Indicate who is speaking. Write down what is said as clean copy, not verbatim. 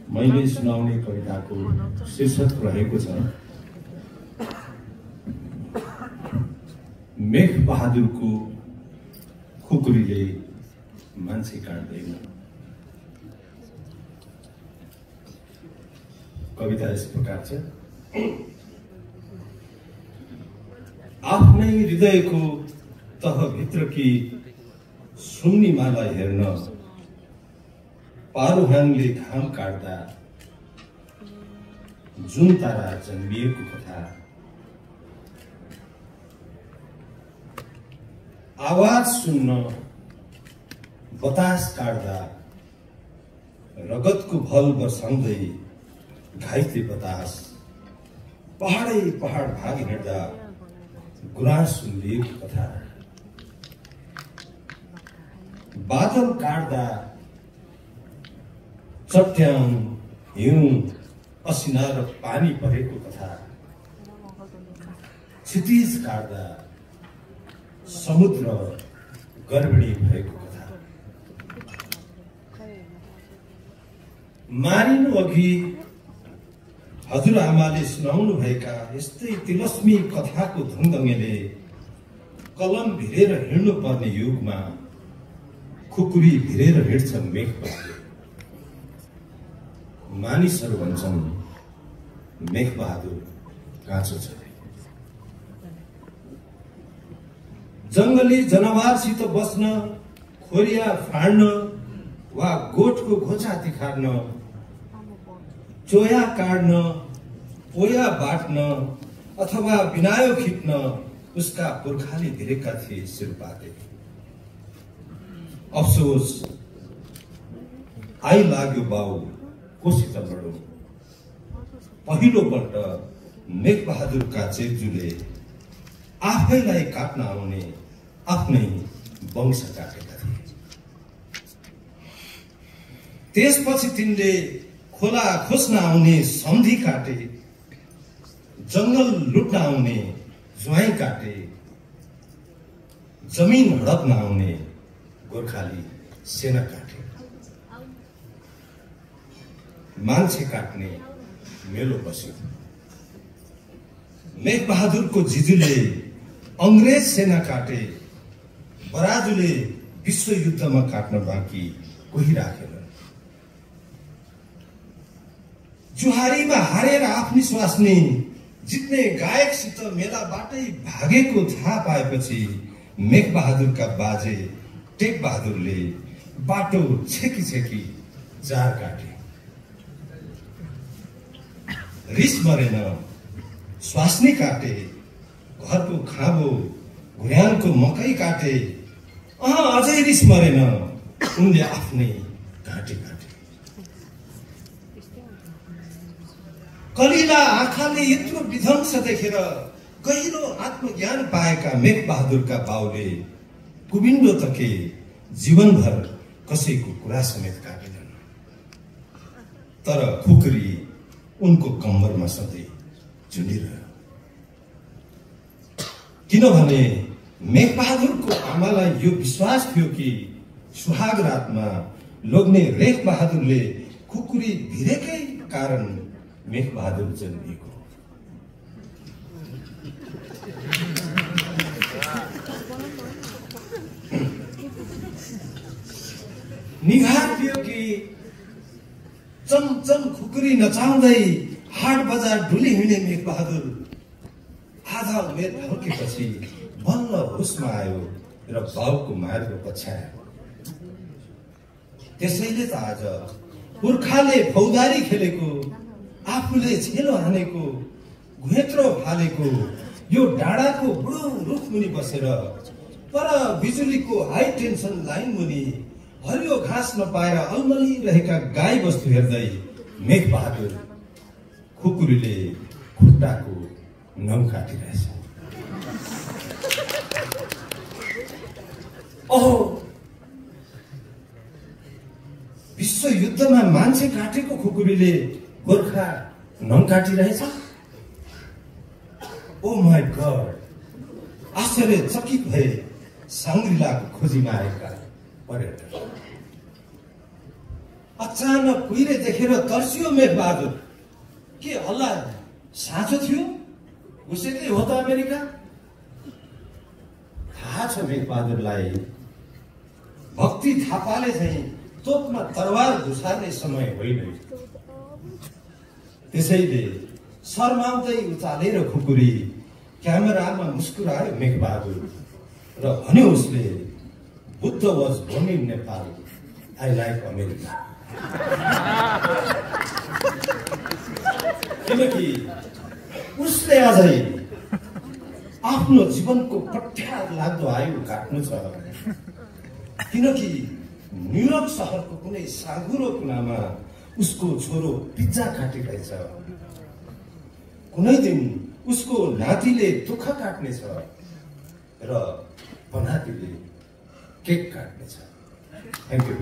Speaker 1: मैले सुनाउने कविताको शीर्षक रहेको छ मेघ बहादुरको खुकुरीले मान्छे काट्दैन। कविता यस प्रकार छ। आफ्नै हृदयको तहभित्रकी सुन्निमालाई हेर्न पारुहाङले घाम काट्दा जुन तारा जन्मिएको कथा, आवाज सुन्न बतास काट्दा रगतको भल बर्साउँदै घाइते बतास, पहाडै पहाड भाग हिँड्दा गुराँस सुन्दिएको कथा, बादल काट्दा चट्याङ हिउँ असिना र पानी परेको कथा, क्षितिज काट्दा समुद्र गर्भिणी भएको कथा, मारिनु अघि हजुरआमाले सुनाउनु भएका यस्तै तिलस्मी कथाको धुङदङ्गेले कलम भिरेर हिँड्नु पर्ने युगमा खुकुरी भिरेर हिँड्छ मेघ बहादुर। मानिसहरू भन्छन् मेघ बहादुर काँचो छ। जंगली जनावरसित बस्न, खोरिया फाड्न वा गोठको घोचा तिखार्न, चोया काट्न, पोया बाट्न अथवा बिनायो खिच्न उसका पुर्खाले भिरेका थिए शिरपाते। अफसोस आइ लाग्यो बाउ कोसित लडौँ। पहिलोपल्ट मेघ बहादुरका चेप्जुले आफैलाई काट्न आउने आफ्नै वंश काटेका थिए। त्यसपछि तिनले खोला खोज्न आउने सन्धि काटे, जंगल लुट्न आउने ज्वाइँ काटे, जमिन हडप्न आउने गोर्खाली सेना काटे। मान्छे काट्ने मेलो बस्यो। मेघ बहादुरको जिजुले अंग्रेज सेना काटे, बराजुले विश्व युद्धमा काट्न बाँकी कोही राखेन। जुहारीमा हारेर आफ्नी स्वास्नी जित्ने गायकसित मेलाबाटै भागेको थाहा पाएपछि मेघ बहादुरका बाजे टेक बहादुरले बाटो छेकी छेकी जार काटे। रिस मरेन, स्वास्नी काटे, घरको खाँबो घुर्यानको मकै काटे। अझै रिस मरेन, उनले आफ्नै घाँटी काटे। कलिला आँखाले यत्रो विध्वंस देखेर गहिरो आत्मज्ञान पाएका मेघ बहादुरका बाउले कुबिन्डो तके जीवनभर कसैको कुरा समेत काटेनन्। तर खुकुरी उनको कम्मरमा सधैँ झुन्डिरह्यो। किनभने मेघ बहादुरको आमालाई यो विश्वास थियो कि सुहाग रातमा लोग्ने रेख बहादुरले खुकुरी भिरेकै कारण मेघ बहादुर जन्मिएको। निघार थियो कि चमचम खुकुरी नचाउँदै हाट बजार डुली हिँड्ने मेघ बहादुर आधा उमेर फर्केपछि बल्ल होसमा आयो र बाउको मार्ग पछ्यायो। त्यसैले त आज पुर्खाले फौजदारी खेलेको, आफूले छेलो हानेको, घुँत्रो फालेको यो डाँडाको बुढो रुख मुनि बसेर पर बिजुलीको हाई टेन्सन लाइन मुनि हरियो घाँस नपाएर अलमली रहेका गाई बस्तु हेर्दै मेघ बहादुर खुकुरीले खुट्टाको नङ काटिरहेछ। ओहो, विश्व युद्धमा मान्छे काटेको खुकुरीले गोर्खा नङ काटिरहेछ। Oh my God! आश्चर्यचकित भए साङ्ग्रिलाको खोजीमा आएका पर्यटक। अचानक कुहिरे देखेर तर्सियो मेघबहादुर। के हल्ला साँचो थियो? उसैले हो त अमेरिका? थाहा छ मेघबहादुरलाई, भक्ति थापाले चाहिँ तोपमा तरवार घुसार्ने समय होइन। त्यसैले शर्माउँदै उचालेर खुकुरी क्यामेरामा मुस्कुरायो मेघबहादुर र भन्यो उसले, Buddha was born in Nepal, I like America. किनकि उसले अझै आफ्नो जीवनको कठ्यार लाग्दो आयु काट्नु छ। किनकि न्युयोर्क सहरको कुनै साँघुरो कुनामा उसको छोरो पिज्जा काटिरहेछ। कुनै दिन उसको नातिले दुःख काट्नेछ र पनातिले केक काट्नेछ। Thank you.